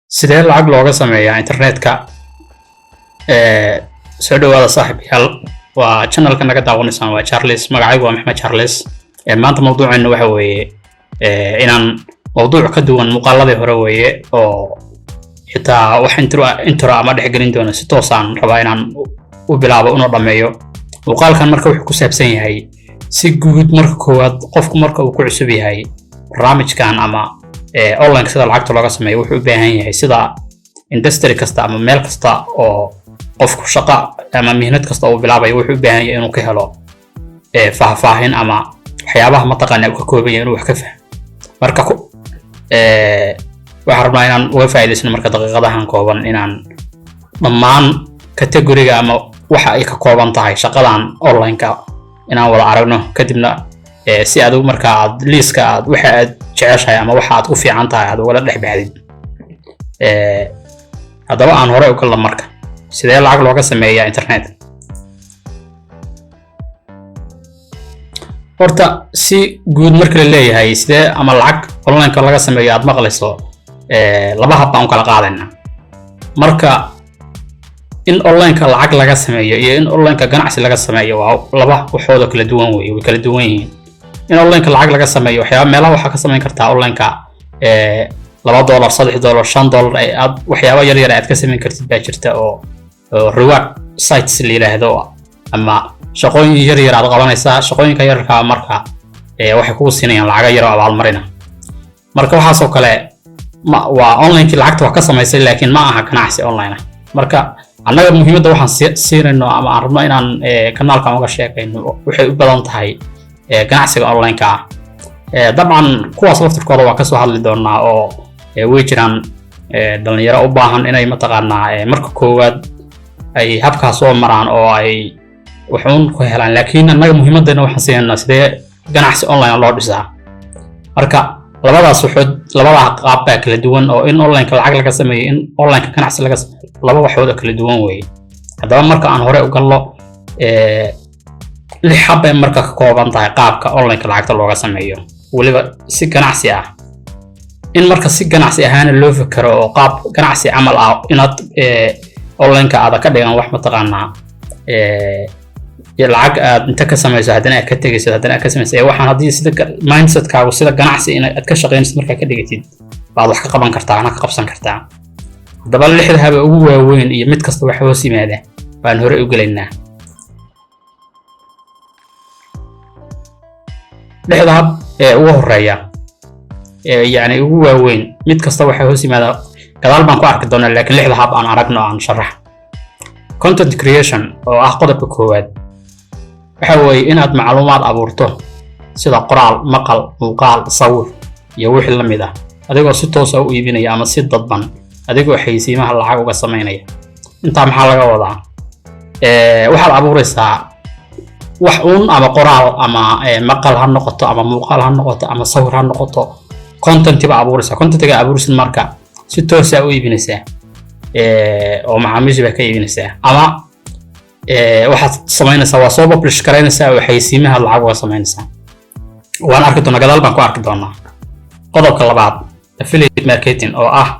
Sidee lacag looga sameeyaa internetka? Soo dhawaada, saaxiibayaal. Waa channelka naga daawanaysaan, waa Charles. Magacaygu waa Maxamed Charles. Maanta mawduuceenu waxa weeye inaan mawduuc ka duwan muuqaaladii hore weeye, oo xitaa wax intro ama dhexgelin doono. Si toosaan rabaa inaan u bilaabo una dhammeeyo muuqaalkan. Marka wuxuu ku saabsan yahay si guud, marka koowaad, qofku marka uu ku cusub yahay barnaamijkan ama online sida lacagta looga sameeyo, wuxuu u baahan yahay, sida industry kasta ama meel kasta oo qofku shaqo ama mihnad kasta uu bilaabayo, wuxuu u baahan yahay inuu ka helo faahfaahin ama waxyaabaha mataqaana uu ka kooban yahay inuu wax ka fahmo. Marka waxaan rabnaa inaan uga faa'iidaysano marka daqiiqadahan kooban inaan dhammaan categoryga ama waxa ay ka kooban tahay shaqadan online-ka inaan wada aragno. Kadibna si adigu marka aad liiska aad waxa aad jeceshahay ama waxa aad ku fiican tahay aad ugala dhex baxdid. Haddaba aan hore u galno. Marka, sidee lacag looga sameeyaa internet? Horta si guud marka la leeyahay sidee ama lacag online-ka laga sameeyo aad maqlayso, laba hab baan u kala qaadaynaa. Marka in online-ka lacag laga sameeyo iyo in online-ka ganacsi laga sameeyo waa laba waxoodoo kala duwan weeye, way kala duwan yihiin. In online-ka lacag laga sameeyo, waxyaaba meelaha waxaa ka samayn kartaa online-ka $2, $3, $5, ay aad waxyaaba yar yar aad ka samayn kartid baa jirta, oo reward sites la yidhaahdo ama shaqooyin yar yar aad qabanaysaa. Shaqooyinka yararkaa marka waxay kugu siinayaan lacago yar oo abaalmarina. Marka waxaasoo kale ma waa online-kii lacagta waa ka samaysay, laakiin ma aha ganacsi online ah. Marka annaga muhiimadda waxaan siinayno ama aan rabno inaan kanaalkan uga sheekayno waxay u badan tahay ganacsiga online-ka ah. Dabcan kuwaas laftirkooda waa kasoo hadli doonaa, oo way jiraan dhalinyaro u baahan inay mataqaanaa marka koowaad ay habkaas soo maraan oo ay waxuun ku helaan. Laakiin annaga muhiimaddeena waxaan siinaynaa sidee ganacsi online loo dhisaa. Marka labadaas waxood, labadaa qaab baa kala duwan, oo in online-ka lacag laga sameeyo, in online-ka ganacsi laga sameeyo, laba waxood oo kala duwan weeye. Haddaba marka aan hore u gallo, lix hab bay marka ka kooban tahay qaabka online-ka lacagta looga sameeyo, weliba si ganacsi ah. In marka si ganacsi ahaana loo fekero oo qaab ganacsi camal ah inaad online-ka aada ka dhigan wax mataqaanaa lacag aad inta ka samayso haddana aad ka tegaysid, haddana aad ka samayso, ee waxaan haddii sida mindsetkaagu sida ganacsi in aad ka shaqaynaysid markaa ka dhigatid, baad wax ka qaban kartaa ana ka qabsan kartaa. Haddaba lixda haba ugu waaweyn iyo mid kasta wax hoos yimaada baan hore u gelaynaa. Lixda hab ee ugu horeeya ee yacni ugu waaweyn, mid kasta waxa hoos yimaada gadaal baan ku arki doonaa, laakiin lixda hab aan aragno, aan sharax. Content creation, oo ah qodobka koowaad, waxa weeye inaad macluumaad abuurto, sida qoraal, maqal, muuqaal, sawir iyo wixii la mid ah, adigoo si toos ah u iibinaya ama si dadban adigoo xayeysiimaha lacag uga samaynaya. Intaa maxaa laga wadaa? Waxaad abuuraysaa wax uun, ama qoraal ama maqal ha noqoto, ama muuqaal ha noqoto, ama sawir ha noqoto. Content baa abuuraysaa. Contentiga abuuraysid marka si toosa u iibinaysaa oo macaamiisha baa ka iibinaysaa, ama waxaad samaynaysaa waa soo publish garaynaysaa oo xayeysiimaha lacag uga samaynaysaa. Waan arki doonaa, gadaal baan ku arki doonaa. Qodobka labaad, affiliate marketing, oo ah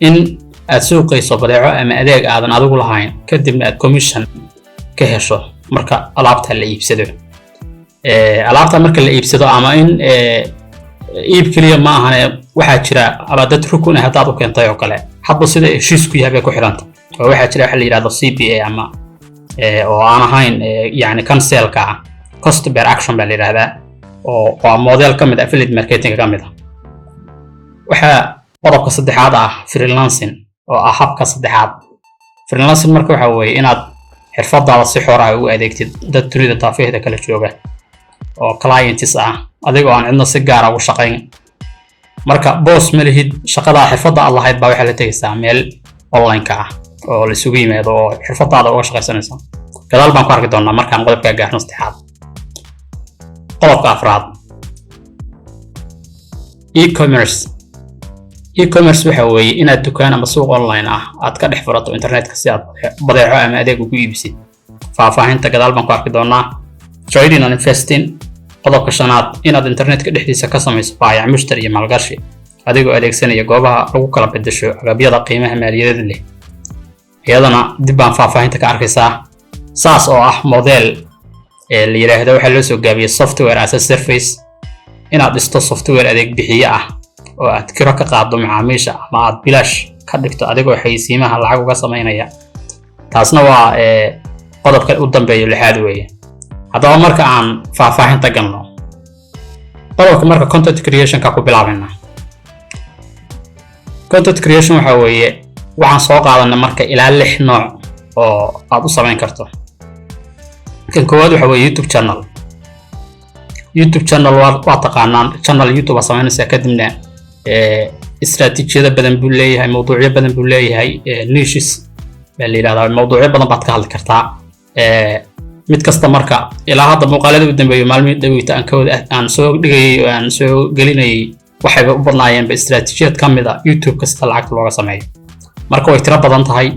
in aad suuqayso badeeco ama adeeg aadan adigu lahayn, kadibna aad commission ka hesho marka alaabta la iibsado. Alaabta marka la iibsado, ama in iib keliya ma ahane, waxaa jira ama dad rukun ah haddaad u keentay oo kale, hadba sida heshiisku yahay bay ku xidhanta, oo waxaa jira waxa la yidhahdo CPA ama oo aan ahayn yacni cancelka ah, cost per action baa la yidhahdaa, oo waa model ka mid affiliate marketing ka mid ah. Waxaa qodobka saddexaad ah freelancing, oo ah habka saddexaad. Freelancing marka waxa weeye inaad xirfadaada si xor ah ugu adeegtid dad dunida taafihda kala jooga oo clients ah, adigoo aan cidna si gaara ugu shaqayn. Marka boos ma lihid, shaqadaa xirfadda aad lahayd baa waxaa la tegaysaa meel online-ka ah oo la isugu yimaado oo xirfadaada uga shaqaysanaysa. Gadaal baan ku arki doonaa markaan qodobkaa gaarno saddexaad. Qodobka afraad, e-commerce. E-commerce waxa weeye inaad dukaan ama suuq online ah aad ka dhex furato internetka si aad badeeco ama adeeg ugu iibisid. Faahfaahinta gadaal baan ku arki doonaa. Trading and investing, qodobka shanaad, inaad internetka dhexdiisa ka samayso baayac mushtar iyo maalgashi. Adigoo adeegsanaya goobaha lagu kala bedesho agabyada qiimaha maaliyadeed leh. Iyadana dib baan faahfaahinta ka arkaysaa. SaaS oo ah model ee la yidhaahdo, waxaa loo soo gaabiyey software as a service, inaad dhisto software adeeg bixiye ah oo aad kiro ka qaado macaamiisha ama aad bilaash ka dhigto, adigoo xayeysiimaha lacag uga samaynaya. Taasna waa qodobka u dambeeya, lixaad weeye. Haddaba marka aan faahfaahinta galno, qodobka marka content creationka ku bilaabayna. Content creation waxa weeye, waxaan soo qaadanay marka ilaa lix nooc oo aad u samayn karto. Kan koowaad waxa weeye YouTube channel. YouTube channel waa taqaanaan. Channel YouTube aa samaynaysaa, kadibna istiraatiijiyado badan buu leeyahay, mawduucyo badan buu leeyahay, niches baa la yidhahdaa, mawduucyo badan baad ka hadli kartaa. Mid kasta marka ilaa hadda muuqaaladii u dambeeyay, maalmihii dhaweyta aan ka wada aan soo dhigayay oo aan soo gelinayay, waxayba u badnaayeenba istiraatiijiyad ka mid a YouTube kasta lacagta looga sameeyo. Marka way tiro badan tahay.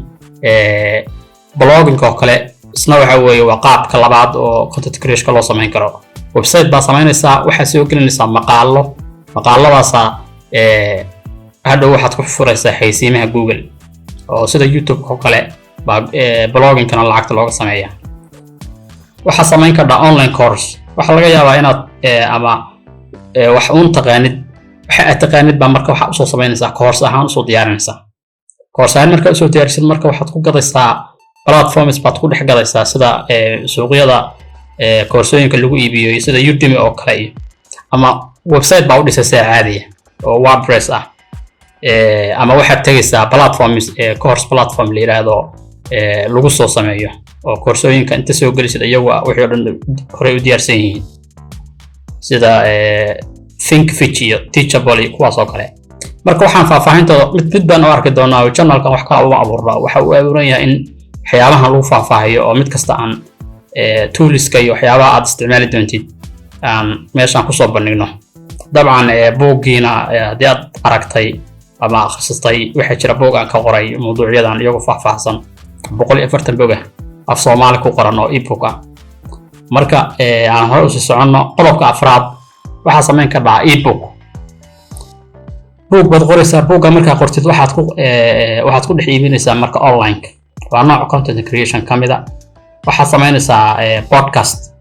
Blogging oo kale isna waxa weeye waa qaabka labaad oo content creation loo samayn karo. Website baa samaynaysaa, waxaa soo gelinaysaa maqaalo. Maqaaladaasaa hadhow waxaad ku furaysaa xayeysiimaha Google, oo sida YouTube oo kale baa bloggingkana lacagta looga sameeya. Waxaa samayn kardhaa online course. Waxaa laga yaabaa inaad ama wax uun taqaanid. Waxa aad taqaanid baa marka waxaa usoo samaynaysaa course ahaan, usoo diyaarinaysaa course ahaan. Markaa usoo diyaarisid, marka waxaad ku gadaysaa platforms baad ku dhex gadaysaa, sida suuqyada koorsooyinka lagu iibiyo iyo sida Udemy oo kale iyo ama website baa u dhisaysaa caadiya oo WordPress ah, ama waxaad tegaysaa platforms, course platform la yidhaahdo lagu soo sameeyo oo koorsooyinka inta soo gelisid iyagu wixii oo dhan horey u diyaarsan yihiin, sida Thinkific iyo Teachable iyo kuwaas oo kale. Marka waxaan faahfaahintooda mid mid baan u arki doonaa oo channelkan wax kala uma abuurna. Waxa uu abuuran yahay in waxyaabahan lagu faahfaahiyo oo mid kasta aan toolska iyo waxyaabaha aad isticmaali doontid aan meeshaan kusoo bandhigno. Dabcan buuggiina haddii aad aragtay ama akhrisatay, waxaa jira buug aan ka qoray mawduucyadan iyagoo faahfaahsan, 140 bog ah, af Soomaali ku qoran oo ebook ah. Marka aan hore usii soconno. Qodobka afraad waxaa samayn kardhaa ebook. Buug baad qoraysaa. Buugga markaa qortid, waxaad ku dhex iibinaysaa marka online. Waa nooc content creation ka mid a. Waxaad samaynaysaa podcast.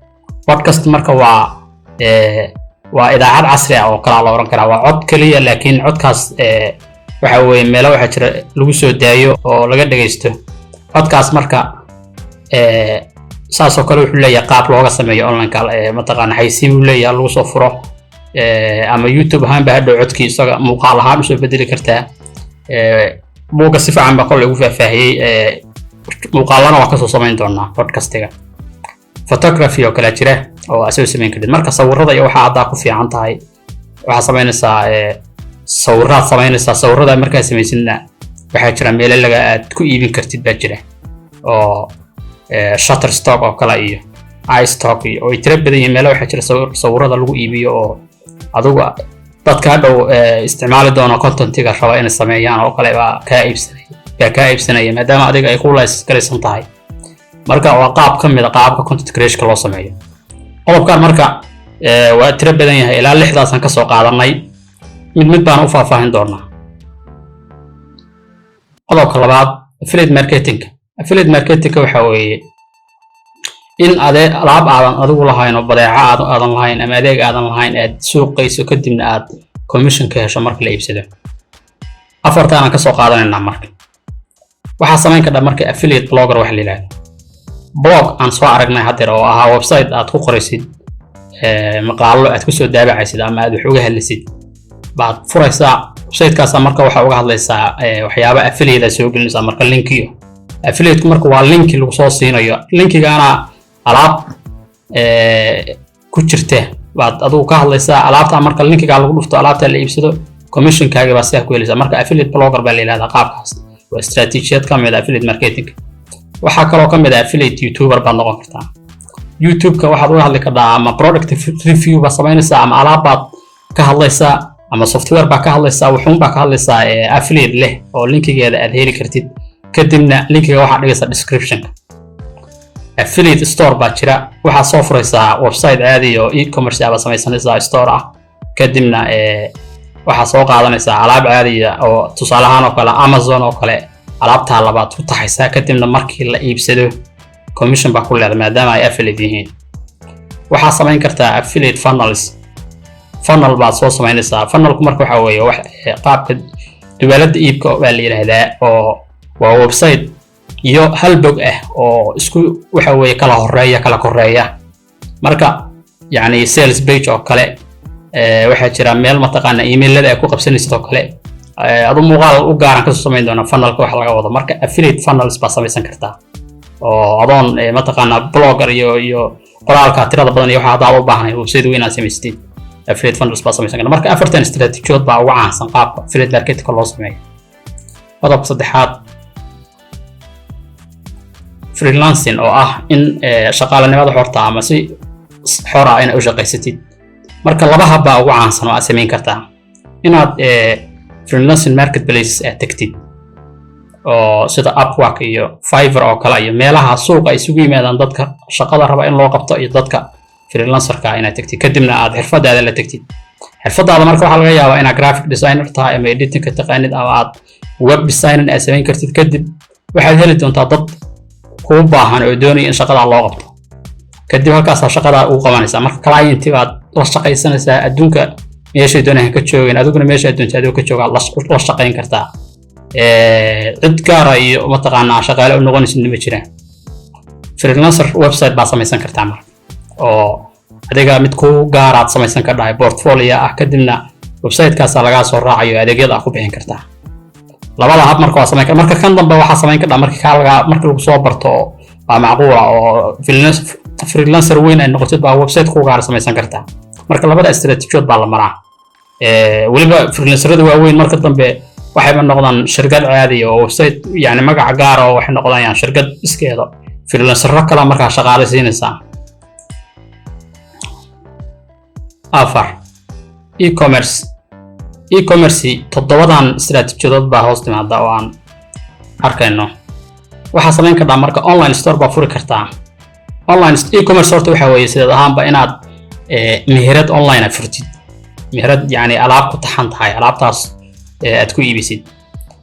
Podcast marka waa idaacad casri ah oo kalaa la oran karaa. Waa cod keliya, laakiin codkaas waxa weeye meelo waxaa jira lagu soo daayo oo laga dhagaysto codkaas. Marka saasoo kale wuxuu leeyahay qaab looga sameeyo online-ka, mataqaana xaysiin buu leeyahay lagu soo furo, ama YouTube ahaan ba hadhow codkii isaga muuqaal ahaan usoo bedeli kartaa. Buugga si fiican baa kolley ugu faahfaahiyey, muuqaalana waa kasoo samayn doonaa podcastiga. Photography oo kale jira oo aad soo samayn kartid. Marka sawirada iyo waxaa haddaa ku fiican tahay, waxaad samaynaysaa sawiraad samaynaysaa. Sawirada markaad samaysidna, waxaa jira meelo laga aad ku iibin kartid baa jira, oo Shutterstock oo kale iyo iStock iyo oo ay tiro badan yihiin. Meelo waxaa jira sawirada lagu iibiyo oo adugu dadka hadhow isticmaali doono contentiga raba inay sameeyaan oo kale baa kaa iibsanaya, maadaama adiga ay ku galaysan tahay. Marka waa qaab ka mid a qaabka content creationka loo sameeyo. Qodobkan marka waa tiro badan yahay, ilaa lixdaasaan kasoo qaadanay. Mid mid baan u faahfaahin doonaa. Qodobka labaad, affiliate marketing. Affiliate marketingka waxa weeye in alaab aadan adigu lahayn oo badeeco aadan lahayn ama adeeg aadan lahayn aad suuqayso, kadibna aad commission ka hesho marka la iibsado. Afartaanaan kasoo qaadanaynaa. Marka waxaa samayn kardha marka affiliate blogger waxa la yidhahdo. Blog aan soo aragnay haddeer oo ahaa website aad ku qoraysid maqaallo aad kusoo daabacaysid ama aad wax uga hadlaysid baad furaysaa websitekaasa. Marka waxaa uga hadlaysaa waxyaaba affiliate aad soo gelinaysaa. Marka linkiyo affiliate marka waa linki lagu soo siinayo. Linkigaana alaab ku jirta baad adigu ka hadlaysaa. Alaabta marka linkigaa lagu dhufto, alaabta la iibsado, commissionkaaga baa sidaa ku helaysaa. Marka affiliate blogger baa la yidhahdaa qaabkaas. Waa istaraatiijiyad ka mid ah affiliate marketing. Waxaa kaloo ka mid ah affiliate YouTuber baad noqon kartaa. YouTube-ka waxaad uga hadli kartaa ama product review baad samaynaysaa, ama alaab baad ka hadlaysaa, ama software baa ka hadlaysaa, wuxuun baa ka hadlaysaa affiliate leh oo linkigeeda aad heli kartid. Kadibna linkiga waxaad dhigaysaa descriptionka. Affiliate store baa jira. Waxaad soo furaysaa website caadi oo e-commerce ah baad samaysanaysaa, store ah. Kadibna waxaad Waxaa soo qaadanaysaa alaab caadiya oo tusaale ahaan oo kale Amazon oo kale, alaabtaa labaad ku taxaysaa. Kadibna markii la iibsado commission baa ku leedahay, maadaama ay affiliate yihiin. Waxaa samayn kartaa affiliate funnels. Funnel baad soo samaynaysaa. Funnelku marka waxa weeye wax qaabka duwaalada iibka baa la yidhaahdaa, oo waa website iyo hal bog ah oo isku waxa weeye kala horeeya, kala koreeya. Marka yacni sales page oo kale, waxaa jira meel mataqaana emailada ay ku qabsanaysid oo kale. Adu muuqaal u gaaran kasoo samayn doona funnelka waxa laga wado. Marka affiliate funnels baa samaysan kartaa oo adoon mataqaana blogger iyo qoraalka tirada badan iyo waxa haddaad u baahnayn website weyn aad samaysatid, affiliate funnels baa samaysan kartaa. Marka afartan istaraatiijiyood baa ugu caansan qaabka affiliate marketingka loo sameeyo. Qodobka saddexaad, freelancing, oo ah in shaqaalanimada xorta ama si xor ah inaad u shaqaysatid. Marka laba hab baa ugu caansan oo aad samayn kartaa: inaad freelancing marketplaces aad tagtid, oo sida Upwork iyo Fiverr oo kale iyo meelaha suuqa ay isugu yimaadaan dadka shaqada raba in loo qabto iyo dadka freelancerka, inaad tagtid, kadibna aad xirfadaada la tagtid. Xirfadaada marka waxaa laga yaabaa inaad graphic designer tahay ama editingka taqaanid ama aad web designer aad samayn kartid. Kadib waxaad heli doontaa dad kuu baahan oo doonaya in shaqada loo qabto. Kadib halkaasaa shaqada ugu qabanaysaa. Marka client baad la shaqaysanaysaa, adduunka meeshay doonayaan ka joogeen, adiguna meesha doonta adigoo ka joogaa la shaqayn kartaa. Cid gaara iyo mataqaanaa shaqaale u noqonaysidna ma jiraan. Freelancer website baa samaysan kartaa marka, oo adiga mid ku gaaraad samaysan kardhahay, portfolio ah. Kadibna websitekaasaa lagaa soo raacayo, adeegyada aad ku bixin kartaa. Labada hab marka waa samayn kar. Marka kan dambe waxaa samayn kardhaa marka kaa lagaa marka lagu soo barto waa macquula oo freelancer weyn ay noqotid baa website ku gaara samaysan kartaa. Marka labada istaraatiijiyood baa la maraa. Weliba freelancerada waaweyn marka dambe waxayba noqdaan shirkad caadi oo website yani magaca gaara, oo waxay noqdayaan shirkad iskeeda, freelancero kale markaa shaqaale siinaysaa. Afar, e-commerce. E-commerce toddobadan istaraatiijiyadood baa hoos timaada oo aan arkayno. Waxaa samayn kartaa marka online store baa furi kartaa. Online e-commerce horta waxaa weeye sideed ahaanba inaad meherad online aad furtid, meherad yacni alaab ku taxan tahay, alaabtaas aad ku iibisid.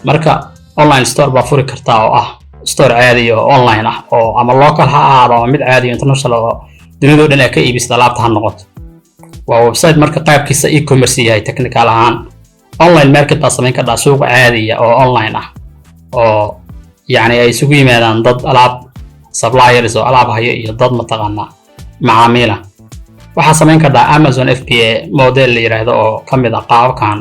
Marka online store baa furi kartaa, oo ah store caadi oo online ah, oo ama local ha ahaado ama mid caadi oo international oo dunidoo dhan aad ka iibisid alaabta ha noqoto. Waa website marka qaabkiisa e-commerce yahay technical ahaan. Online market baa samayn kartaa, suuq caadiya oo online ah oo yacni ay isugu yimaadaan dad alaab suppliers oo alaab hayo iyo dad mataqaanaa macaamiila. Waxaa samayn kartaa Amazon FBA model la yiraahdo, oo ka mid ah qaababkan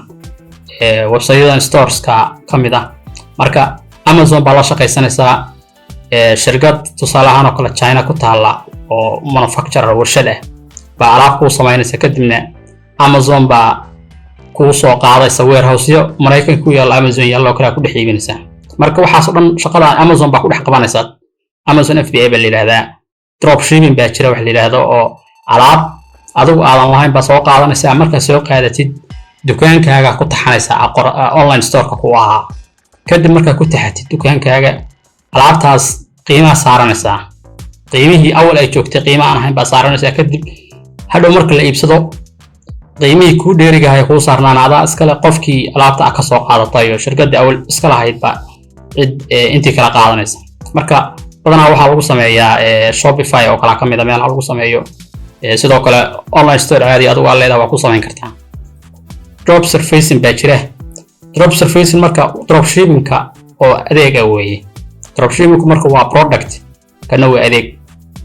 websiteyadan storeska ka mid ah. Marka Amazon baa la shaqaysanaysaa, shirkad tusaale ahaan oo kale China ku taalla oo manufacturer warshad ah baa alaab kuu samaynaysa. Kadibna Amazon baa kuu soo qaadaysa, warehouseyo Maraykanka ku yaalla Amazon yaalla oo kale ku dhex iibinaysaa. Marka waxaas oo dhan shaqada Amazon baa ku dhex qabanaysa, Amazon FBA baa la yidhahdaa. Drop shipping baa jira wax la yidhaahdo, oo alaab adigu aadan lahayn baa soo qaadanaysaa. Markaa soo qaadatid dukaankaaga ku taxanaysaa online storeka ku ahaa. Kadib markaa ku taxatid dukaankaaga alaabtaas, qiimaha saaranaysaa, qiimihii awal ay joogtay qiimo aan ahayn baa saaranaysaa. Kadib hadhow marka la iibsado, qiimihii kuu dheerigahay kuu saarnaan adaa iskale, qofkii alaabta ah kasoo qaadatay oo shirkaddii awal iska lahayd baa cid intii kala qaadanaysa. Marka badanaa waxaa lagu sameeyaa Shopify oo kala ka mid a meelaha lagu sameeyo. Sidoo kale online store caadi adigu aa leedahay waa ku samayn kartaa. Drop servicing baa jira. Drop servicing marka drop shippingka oo adeega weeye. Drop shippingku marka waa product, kana waa adeeg.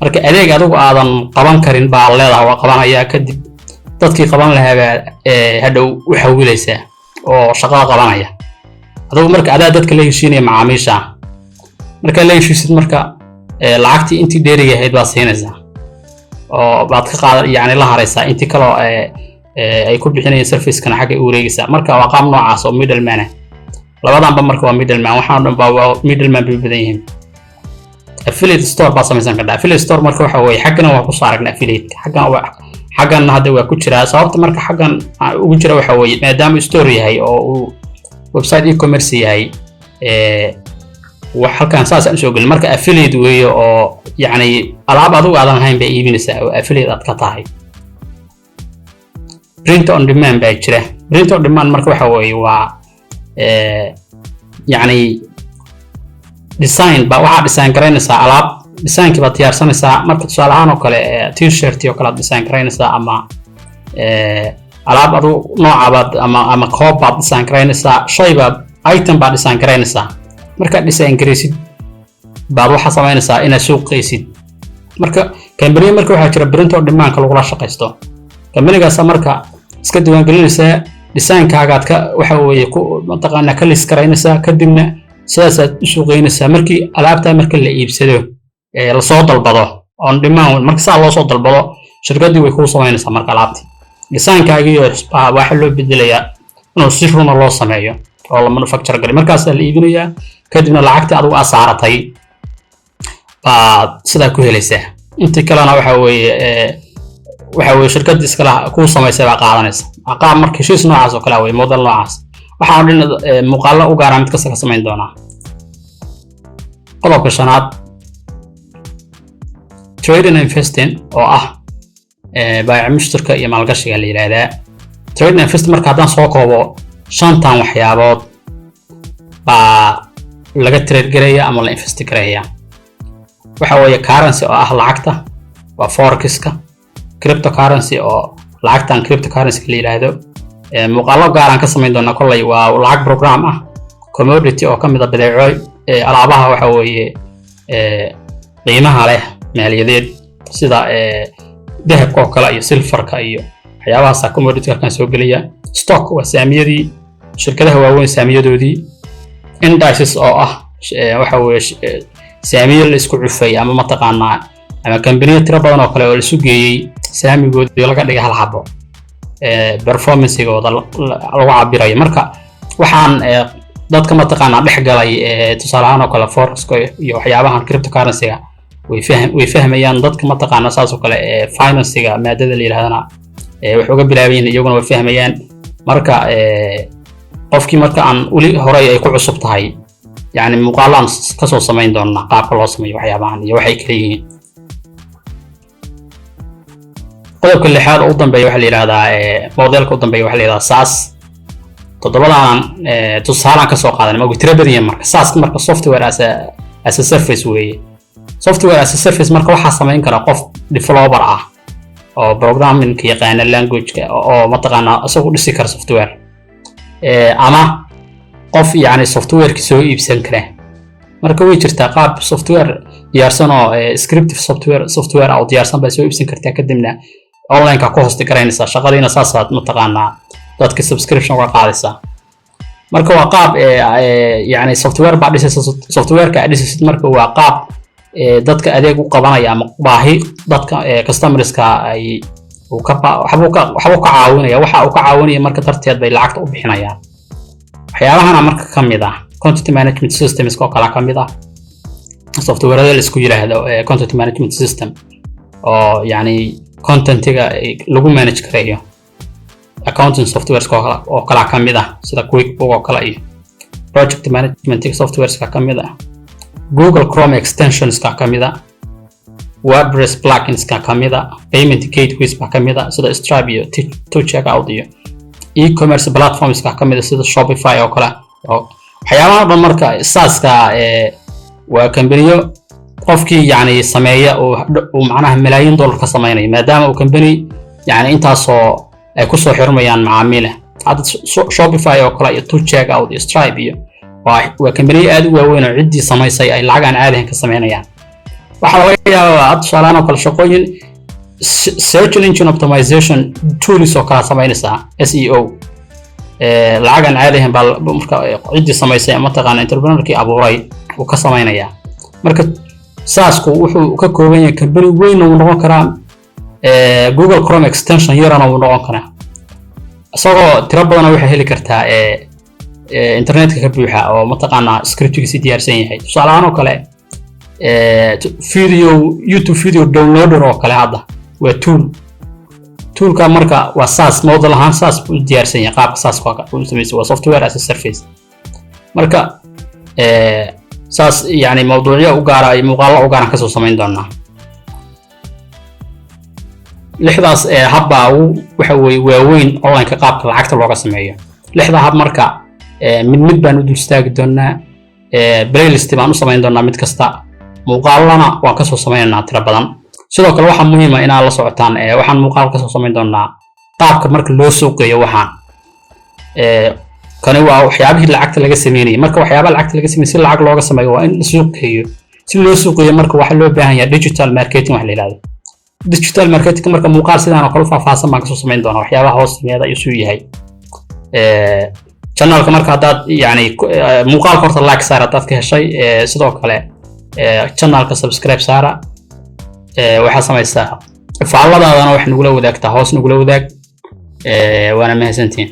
Marka adeeg adigu aadan qaban karin baa leedahay waa qabanaya. Kadib dadkii qaban lahaa baa hadhow u xawilaysaa oo shaqada qabanaya. Adigu marka adaa dadka la heshiinaya, macaamiisha markaa la heshiisid, marka lacagtii intii dheeriga ahayd baad siinaysaa oo baad ka qaada, yani la haraysaa intii kaloo ay ku bixinayeen servicekana xagga u wareegaysaa. Marka waa qaab noocaas oo middleman ah labadanba. Marka waa middleman, waxaan dhan baa waa middleman bay badan yihiin. Affiliate store baa samaysan kartaa. Affiliate store marka waxa weeye, xaggana waa kusoo aragnay affiliate, xaggan waa xagganna hadda waa ku jiraa. Sababta marka xaggan ugu jira waxa weeye maadaama store yahay oo uu website e-commerce yahay, wax halkan saas aan usoo gelin. Marka affiliate weeye, oo yacni alaab adigu aadan lahayn bay iibinaysaa oo affiliate aad ka tahay. Print on demand baa jira. Print on demand marka waxa weeye waa yacni design ba waxaa design garaynaysaa alaab, designkii baad diyaarsanaysaa. Marka tusaale ahaan oo kale T-shirt oo kale aad design garaynaysaa ama alaab adu nooca baad ama koob baad design garaynaysaa, shay baad, item baad design garaynaysaa. Markaad design garaysid baad waxaa samaynaysaa inaad suuq geysid. Marka kambaniya marka waxaa jira print on demandka lagula shaqaysto. Kambanigaasa marka iska diiwaangelinaysaa, design-kaagaad ka waxa weeye ku mataqaanaa ka list garaynaysaa, kadibna sidaasaad u suuqgeynaysaa. Markii alaabtaa marka la iibsado ee lasoo dalbado on demand, marka saa loo soo dalbado, shirkaddii way kuu samaynaysaa. Marka alaabtii design-kaagii baa waxaa loo bedelayaa inuu si runa loo sameeyo oo la manufacture garay. Markaasaa la iibinayaa, kadibna lacagtii adigu aa saaratay baad sidaa ku helaysaa. Intii kalena waxa weeye shirkaddii iskala kuu samaysay baa qaadanaysa. Qaab marka heshiis noocaas oo kale ah weye, model noocaas. Waxaan dhan muuqaallo u gaaraa mid kasta ka samayn doonaa. Qodobka shanaad, trading and investing, oo ah baayac mushtarka iyo maalgashiga la yidhaahdaa. Trading and investing marka haddaan soo koobo, shantan waxyaabood baa laga trade gareeya ama la invest gareeya. Waxa weeye currency oo ah lacagta, waa forexiska, cryptocurrency oo lacagtan cryptocurrency la yidhaahdo, muuqaallo gaaraan ka samayn doonaa kolley, waa lacag program ah, commodity oo ka mid a badeeco, alaabaha waxa weeye qiimaha leh maaliyadeed, sida dahabka oo kale iyo silfarka iyo waxyaabahaasa commodity halkan soo gelaya. Stock waa saamiyadii shirkadaha waaweyn saamiyadoodii. Indices oo ah waxa weeye saamiyo la isku cufay ama mataqaanaa ama kambaniyo tiro badan oo kale oo la isu geeyey, saamigoodii laga dhigay hal xabo, performancegooda lagu cabirayo. Marka waxaan dadka mataqaanaa dhex galay, tusaale ahaan oo kale forex iyo waxyaabahan cryptocurrency-ga way fahmayaan. Dadka mataqaanaa saas oo kale financiga maadada la yidhahdana wax uga bilaabayin, iyaguna way fahmayaan. Marka qofkii marka aan weli horey ay ku cusub tahay, yani muuqaalo aan kasoo samayn doonaa qaabka loo sameeyo waxyaabahan iyo waxay kala yihiin. Qodobka lixaad oo u dambeeya waxaa la yidhahdaa, modelka u dambeeya waxaa la yidhahdaa SaaS. Toddobadaanan tusaalaan kasoo qaadanay, ma tiro badan yahay. Marka SaaS marka software as a service weeye. Software as a service marka waxaa samayn kara qof developer ah oo programming yaqaana, language-ka oo mataqaanaa isagu dhisi kara software, ama qof yacni softwareki soo iibsan kara. Marka way jirtaa qaab software diyaarsan oo scriptive software ah oo diyaarsan baa soo iibsan kartaa, kadibna online-ka ku hosti garaynaysaa shaqadiina, saasaad mataqaanaa dadka subscription uga qaadaysaa. Marka waa qaab yacni software baa dhisaysa. Softwareka aad dhisaysid marka waa qaab dadka adeeg u qabanaya ama baahi dadka customerska ay uu ka waxbuu ka caawinaya. Waxa uu ka caawinaya marka darteed bay lacagta u bixinayaan. Waxyaabahana marka ka mid ah content management systems oo kale ka mid ah, softwarada la isku yiraahdo content management system oo yacni contentiga lagu manage gareeyo, accounting softwares oo kala ka mid ah sida QuickBook oo kale, iyo project management softwareska ka mid ah, Google Chrome extensionska ka mid ah, WordPress pluginska ka mid ah, payment gateways baa ka mid ah sida Stripe iyo 2Checkout, iyo e-commerce platformska ka mid ah sida Shopify oo kale. Waxyaabaha dhan marka SaaS-ka waa kambaniyo qofkii yacni sameeya uu macnaha malaayiin dollar ka sameynayo, maadaama uu kambani yacni intaasoo ay kusoo xirmayaan macaamiila. Hadda Shopify oo kale iyo 2Checkout iyo Stripe iyo waa kambaniyo aad u waaweyn oo ciddii samaysay ay lacag aan caadihan ka sameynayaan. Waxaa laga yaabaa hadda tusaalahaan oo kale shaqooyin search engine optimization tools oo kala samaynaysaa, SEO, lacag aan caadihan baa marka ciddii samaysay, mataqaana entrepreneurkii abuuray uu ka samaynayaa. Marka SaaS-ku wuxuu ka kooban yahay company weyn wuu noqon karaa, Google Chrome extension yarana wuu noqon karaa. Isagoo tiro badana waxay heli kartaa internetka ka buuxa oo mataqaanaa scriptigiisi diyaarsan yahay. Tusaale ahaan oo kale video, YouTube video downloader oo kale hadda waa tool. Toolka marka waa SaaS model ahaan, SaaS buu u diyaarsan yahay, qaabka SaaS u samaysan waa software as a service. Marka saas yani mawduucyo u gaara iyo muuqaallo u gaaran kasoo samayn doonaa. Lixdaas hab baa ugu, waxa weeye, waaweyn online-ka qaabka lacagta looga sameeyo. Lixda hab marka mid mid baan u dul istaagi doonaa, playlist baan u samayn doonaa mid kasta, muuqaalana waan kasoo sameynaynaa tiro badan. Sidoo kale waxaa muhiima inaad la socotaan, waxaan muuqaal kasoo samayn doonaa qaabka marka loo suuqeeyo. Waxaan kani waa waxyaabihii lacagta laga sameynayay. Marka waxyaabaha lacagta laga sameeyay, si lacag looga sameeyo waa in la suuqeeyo. Si loo suuqeeyo marka waxaa loo baahan yahay digital marketing, wax la yidhahdo digital marketing. Marka muuqaal sidaan oo kale u faahfaahsan baan kasoo samayn doonaa, waxyaabaha hoos yimaada iyo suu yahay channelka. Marka haddaad yani muuqaalka horta like saar haddaad ka heshay, sidoo kale channelka subscribe saara. Waxaa samaysaa faalladaadana wax nagula wadaagtaa, hoos nagula wadaag. Waana mahadsantihiin.